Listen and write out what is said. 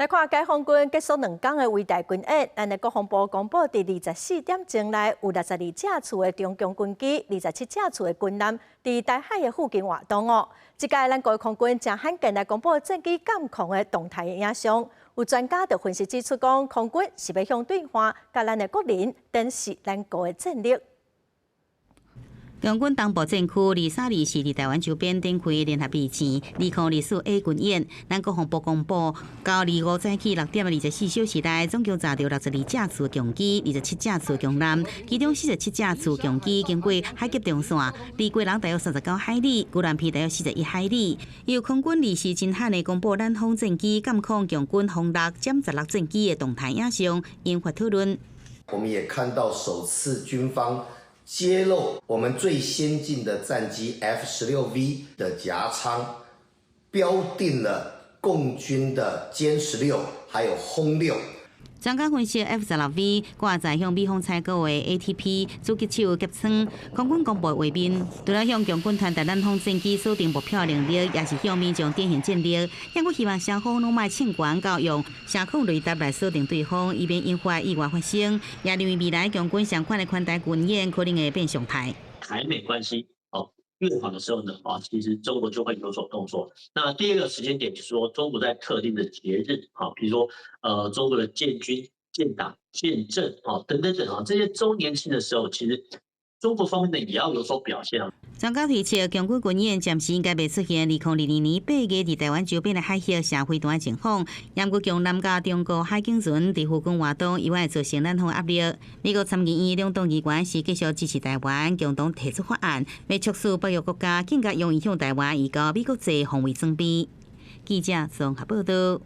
來看解放軍結束2天的偉大軍演，咱的國防部公布，佇24點鐘內有62架次的中共軍機、27架次的軍艦佇台海的附近活動哦。這屆咱國空軍誠罕見來公布戰機監控的動態影像，有專家就分析指出講，空軍是欲向對岸佮咱的國人展示咱國的戰力。共軍東部戰區23、24佇臺灣周邊展開聯合備戰，2024 A 軍演。咱國防部公布，到25早起6點24小時內，總共查著62架次共機、27架次共艦，其中47架次共機經過海峽中線，離基隆大約39海里，宜蘭邊大約41海里。由空軍二四真罕的公布南方戰機監控共軍轟六殲十六戰機的動態影像，引發討論。我們也看到首次軍方揭露我們最先進的戰機 F-16V 的莢艙，標定了共軍的殲十六，還有轟六。專家分析，F-16V 掛載向美方採購的 ATP 狙擊手夾艙，空軍公布畫面，除了向共軍傳達南方戰機鎖定目標能力，也是向民眾展現戰力。不過希望雙方攏莫衝懸到用聲控雷達來鎖定對方，以免引發意外發生。也認為未來共軍相款的環台軍演可能會變常態。台美關係哦越好的時候呢，啊，其實中國就會有所動作。那第二個時間點就是說，中國在特定的節日，啊，比如說，中國的建軍、建黨、建政，啊，等等等啊，這些週年慶的時候，其實中國方面呢也要有所表現啊。專家推測，共軍軍演暫時應該袂出現2022年8月佇臺灣周邊的海域射飛彈的情況。毋過共艦佮中國海警船佇附近活動，意外造成南方壓力。美國參議院兩黨議員是繼續支持臺灣，共同提出法案，欲促使北約國家更加容易向臺灣移交美國製防衛裝備。記者綜合報道。